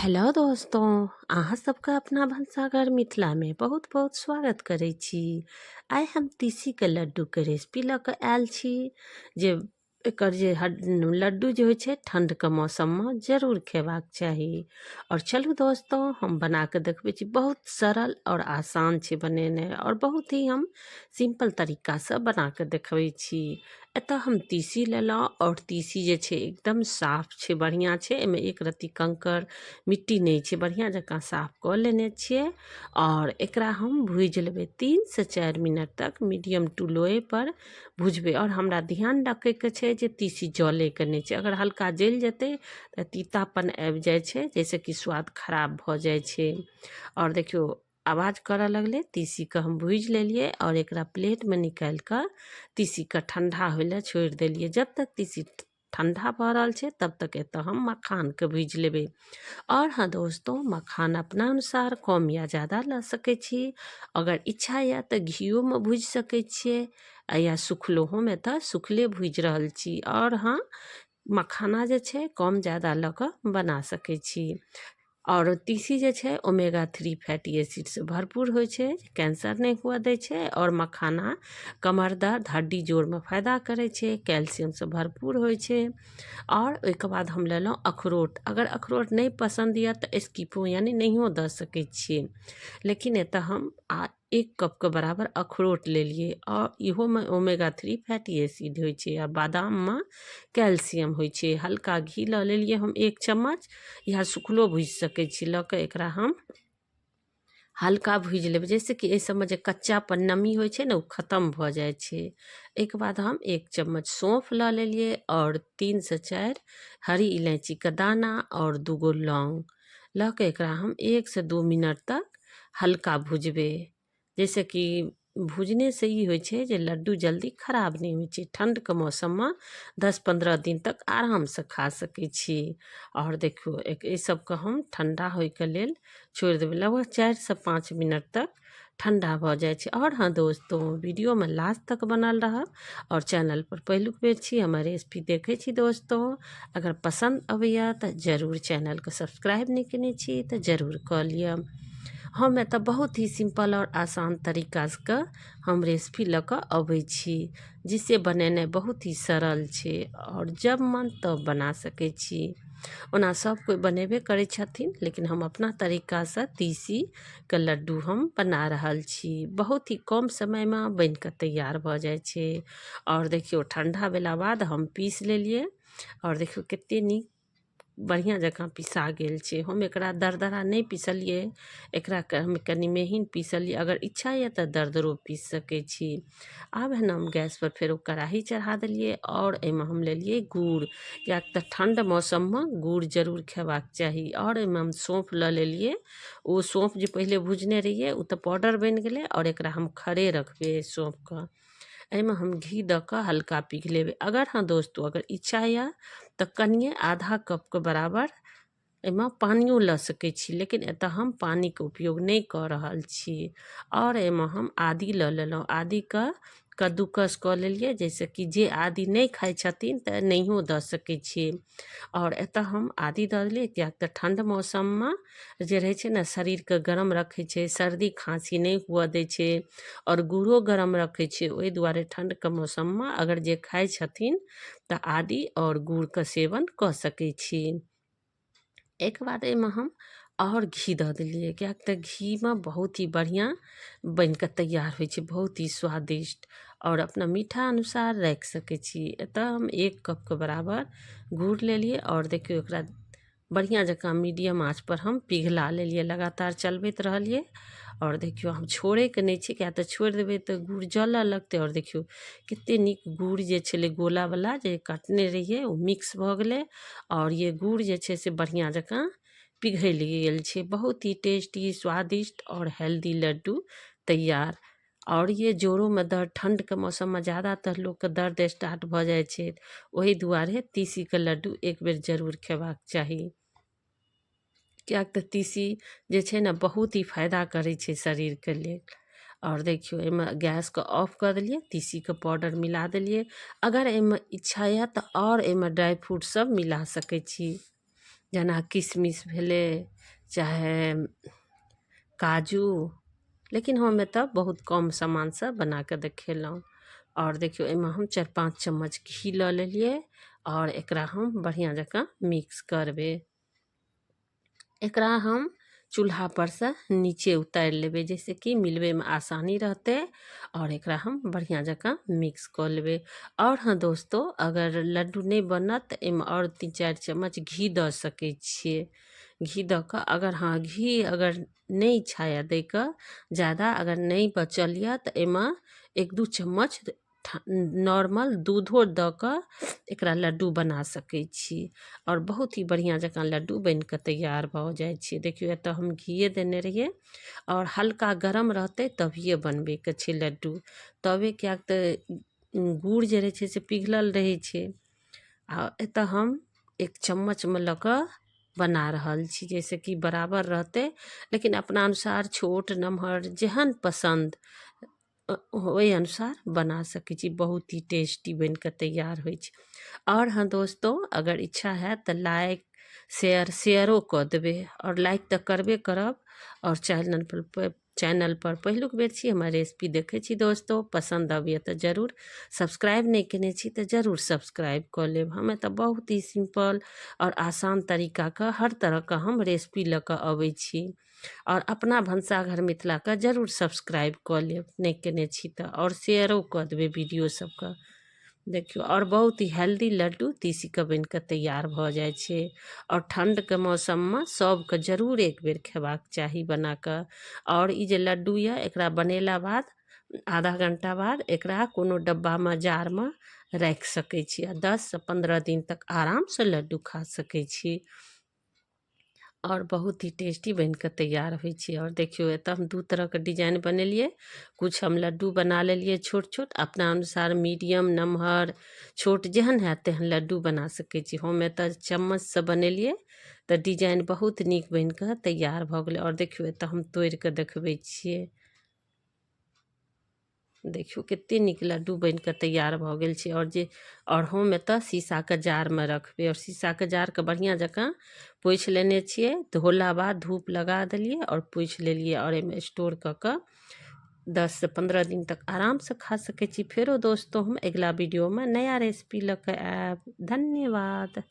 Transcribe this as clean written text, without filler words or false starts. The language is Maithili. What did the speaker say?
हेलो दोस्तों, अहाँ सबके अपना भनसाघर मिथिलामे बहुत बहुत स्वागत करै छी। आइ हम तीसीके लड्डूके रेसिपी लऽ कऽ आयल छी जे एकर जे लड्डू जे होइ छै ठण्डके मौसममे जरूर खेबाक चाही। आओर चलू दोस्तों, हम बना कऽ देखबै छी। बहुत सरल आओर आसान छै बनेनाइ आओर बहुत ही हम सिम्पल तरीकासँ बना कऽ देखबै छी। एतऽ हम तीसी लेलहुँ आओर तीसी जे छै एकदम साफ छै, बढ़िआँ छै, एहिमे एक रत्ती कंकड़ मिट्टी नहि छै, बढ़िआँ जकाँ साफ कऽ लेने छियै। आओर एकरा हम भुजि लेबै 3 से 4 मिनट तक मीडियम टू लोएपर भुजबै। आओर हमरा ध्यान रखैके छै जे तीसी जलैके नहि छै। अगर हल्का जलि जेतै तऽ तीतापन आबि जाइ छै, जाहिसँ कि स्वाद खराब भऽ जाइ छै। आओर देखियौ, आवाज करऽ लगलै। तीसीके हम भुजि लेलियै आओर एकरा प्लेटमे निकालि कऽ तीसीके ठण्डा होइ लए छोड़ि देलियै। जब तक तीसी ठण्डा भऽ रहल छै, तब तक एतऽ हम मखानके भुजि लेबै। आओर हँ दोस्तों, मखान अपना अनुसार कम या ज्यादा लऽ सकै छी। अगर इच्छा यऽ तऽ घिओमे भुजि सकै छियै या सुखलोहोमे। तऽ सुखले भुजि रहल छी। आओर हँ, मखाना जे छै कम ज्यादा लऽ कऽ बना सकै छी। आओर तीसी जे छै ओमेगा 3 फैटी एसिडसँ भरपूर होइ छै, कैंसर नहि हुअ दै छै। आओर मखाना कमर दर्द, हड्डी जोड़मे फायदा करै छै, कैल्सियमसँ भरपूर होइ छै। आओर ओहिके बाद हम लेलहुँ अखरोट। अगर अखरोट नहि पसन्द यऽ तऽ स्किपो यानि नहियो दऽ सकै छियै, लेकिन एतऽ हम 1 कपके बराबर अखरोट लेलियै आओर इहोमे ओमेगा 3 फैटी एसिड होइ छै आ बादाममे कैल्सियम होइ छै। हल्का घी लऽ लेलियै हम 1 चम्मच, या सुखलो भुजि सकै छी। लऽ कऽ एकरा हम हल्का भुजि लेबै, जाहिसँ कि एहि सबमे जे कच्चापन, नमी होइ छै ने, ओ खतम भऽ जाइ छै। एहिके बाद हम 1 चम्मच सौँफ लऽ लेलियै आओर 3 से 4 हरी इलायचीके दाना आओर दूगो लौंग लऽ कऽ एकरा हम 1 से 2 मिनट तक हल्का भुजबै, जाहिसँ कि भुजनेसँ ई होइ छै जे लड्डू जल्दी खराब नहि होइ छै। ठण्डके मौसममे 10-15 दिन तक आरामसँ खा सकै छी। आओर देखियौ, एहि सबके हम ठण्डा होइके लेल छोड़ि देबै। लगभग 4 से 5 मिनट तक ठण्डा भऽ जाइ छै। आओर हँ दोस्तों, वीडियोमे लास्ट तक बनल रहब। आओर चैनल पर पहिलुक बेर छी, हमर रेसिपी देखै छी दोस्तों, अगर पसन्द अबैए तऽ जरूर चैनलके सब्सक्राइब नहि केने छी तऽ जरूर कऽ लिअ। हम एतऽ बहुत ही सिम्पल आओर आसान तरीकाके हम रेसिपी लऽ कऽ अबै छी, जिसे बनेनाइ बहुत ही सरल छै आओर जब मन तब बना सकै छी। ओना सब कोइ बनेबे करै छथिन, लेकिन हम अपना तरीकासँ तीसीके लड्डू हम बना रहल छी। बहुत ही कम समयमे बनि कऽ तैयार भऽ जाइ छै। आओर देखियौ, ठण्डा भेला बाद हम पीस लेलियै। आओर देखियौ, कते नीक बढ़िआँ जकाँ पिसा गेल छै। हम एकरा दरदरा नहि पिसलियै, एकरा हम कनि महीन पिसलियै। अगर इच्छा यऽ तऽ दरदरो पीस सकै छी। आब है ने हम गैसपर फेरो कड़ाही चढ़ा देलियै आओर एहिमे हम लेलियै गुड़, किएक तऽ ठण्ड मौसममे गुड़ जरूर खेबाक चाही। आओर एहिमे हम सौँफ लऽ लेलियै। ओ सौँफ जे पहिले भुजने रहियै, ओ तऽ पाउडर बनि गेलै आओर एकरा हम खड़े रखबै। सौँफके एहिमे हम घी दऽ कऽ हल्का पिघलेबै। अगर हँ दोस्तो, अगर इच्छा यऽ तऽ कनिए आधा कपके बराबर एहिमे पानियो लऽ सकै छी, लेकिन एतऽ हम पानिके उपयोग नहि कऽ रहल छी। आओर एहिमे हम आदी लऽ लेलहुँ। आदीके कद्दूकस कऽ लेलियै, जाहिसँ कि जे आदी नहि खाइ छथिन तऽ नहियो दऽ सकै छियै। आओर एतऽ हम आदी दऽ देलियै, किएक तऽ ठण्ड मौसममे जे रहै छै ने, शरीरके गरम रखै छै, सर्दी खाँसी नहि हुअ दै छै आओर गुड़ो गरम रखै छै। ओहि दुआरे ठण्डके मौसममे अगर जे खाइ छथिन तऽ आदी आओर गुड़के सेवन कऽ सकै छी। एहिके बाद एहिमे हम आओर घी दऽ देलियै, किएक तऽ घीमे बहुत ही बढ़िआँ बनि कऽ तैयार होइ छै, बहुत ही स्वादिष्ट। आओर अपना मीठा अनुसार राखि सकै छी। एतऽ हम 1 कपके बराबर गुड़ लेलियै आओर देखियौ, एकरा बढ़िआँ जकाँ मीडियम आँचपर हम पिघला लेलियै, लगातार चलबैत रहलियै। आओर देखियौ, हम छोड़ैके नहि छै, किएक तऽ छोड़ि देबै तऽ गुड़ जलऽ लगतै। आओर देखियौ, कतेक नीक गुड़ जे छलै, गोलावला जे काटने रहियै, ओ मिक्स भऽ गेलै आओर ये गुड़ जे छै से बढ़िआँ जकाँ पिघलि गेल छै। बहुत ही टेस्टी, स्वादिष्ट आओर हेल्दी लड्डू तैयार। आओर ये जोड़ोमे दर्द, ठण्डके मौसममे ज्यादातर लोकके दर्द स्टार्ट भऽ जाइ छै, ओहि दुआरे तीसीके लड्डू एक बेर जरूर खेबाक चाही, किएक तऽ तीसी जे छै ने बहुत ही फायदा करै छै शरीरके लेल। आओर देखियौ, एहिमे गैसके ऑफ कऽ देलियै, तीसीके पाउडर मिला देलियै। अगर एहिमे इच्छा यऽ तऽ आओर एहिमे ड्राइ फ्रूट सब मिला सकै छी। जेना किशमिश भेलै, चाहे काजू। लेकिन हम एतऽ बहुत कम सामानसँ बनाकऽ देखेलहुँ। आओर देखियौ, एहिमे हम 4-5 चम्मच घी लऽ लेलियै आओर एकरा हम बढ़िआँ जकाँ मिक्स करबै। एकरा हम चूल्हा पर से नीचे उतारि लेबै, जैसे कि मिलबैमे आसानी रहतै। आओर एकरा हम बढ़िआँ जकाँ मिक्स कऽ लेबै। आओर हँ दोस्तो, अगर लड्डू नहि बनत तऽ एहिमे आओर 3-4 चम्मच घी दऽ सकै छियै। घी दऽ कऽ अगर हँ घी अगर नहि इच्छा यऽ दैके ज्यादा, अगर नहि बचल यऽ तऽ एहिमे 1-2 चम्मच नॉर्मल दूधो दऽ कऽ एकरा लड्डू बना सकै छी आओर बहुत ही बढ़िआँ जकाँ लड्डू बनिकऽ तैयार भऽ जाइ छै। देखियौ, एतऽ हम घीए देने रहियै आओर हल्का गरम रहतै तभिए बनबैके छै लड्डू, तबे, किएक तऽ गुड़ जे रहै छै से पिघलल रहै छै। आ एतऽ हम 1 चम्मचमे लऽ कऽ बना रहल छी, जैसे कि बराबर रहतै, लेकिन अपना अनुसार छोट नमहर जेहन पसन्द ओहि अनुसार बना सकै छी। बहुत ही टेस्टी बनिकऽ तैयार होइ छै। आओर हँ दोस्तो, अगर इच्छा हैत तऽ लाइक शेयर शेयरो कऽ देबै, आओर लाइक तऽ करबे करब। आओर चैनल पर पहिलुक बेर छी, हमर रेसिपी देखै छी दोस्तो, पसन्द अबैए तऽ जरूर सब्सक्राइब नहि केने छी तऽ जरूर सब्सक्राइब कऽ लेब। हमे तऽ बहुत ही सिम्पल आओर आसान तरीकाके हर तरहके हम रेसिपी लऽ कऽ अबै छी। आओर अपना भनसाघर मिथिलाके जरूर सब्सक्राइब कऽ लेब नहि केने छी तऽ, आओर शेयरो कऽ देबै वीडियो सबके। देखियौ, आओर बहुत ही हेल्दी लड्डू तीसीके बनिकऽ तैयार भऽ जाइ छै। आओर ठण्डके मौसममे सबके जरूर एक बेर खेबाक चाही बनाकऽ। आओर ई जे लड्डू यऽ एकरा बनेला बाद आधा घंटा बाद एकरा कोनो डब्बामे जारमे राखि सकै छी आ 10 से 15 दिन तक आरामसँ लड्डू खा सकै छी। आओर बहुत ही टेस्टी बनिकऽ तैयार होइ छै। आओर देखियौ, एतऽ हम 2 तरहके डिजाइन बनेलियै। कुछ हम लड्डू बना लेलियै छोट छोट, अपना अनुसार मीडियम नमहर छोट जेहन हैत तेहन लड्डू बना सकै छी। हम एतऽ चम्मचसँ बनेलियै तऽ डिजाइन बहुत नीक बनिकऽ तैयार भऽ गेलै। आओर देखियौ, एतऽ हम तोड़िकऽ देखबै छियै। देखियौ कते नीक लड्डू बनिकऽ तैयार भऽ गेल छै। आओर हम एतऽ शीशाके जारमे रखबै। आओर शीशाके जारके बढ़िआँ जकाँ पोछि लेने छियै, धोला बाद धूप लगा देलियै आओर पोछि लेलियै। आओर एहिमे स्टोर कऽ कऽ 10 से 15 दिन तक आरामसँ खा सकै छी। फेरो दोस्तो हम अगिला वीडियोमे नया रेसिपी लऽ कऽ आयब। धन्यवाद।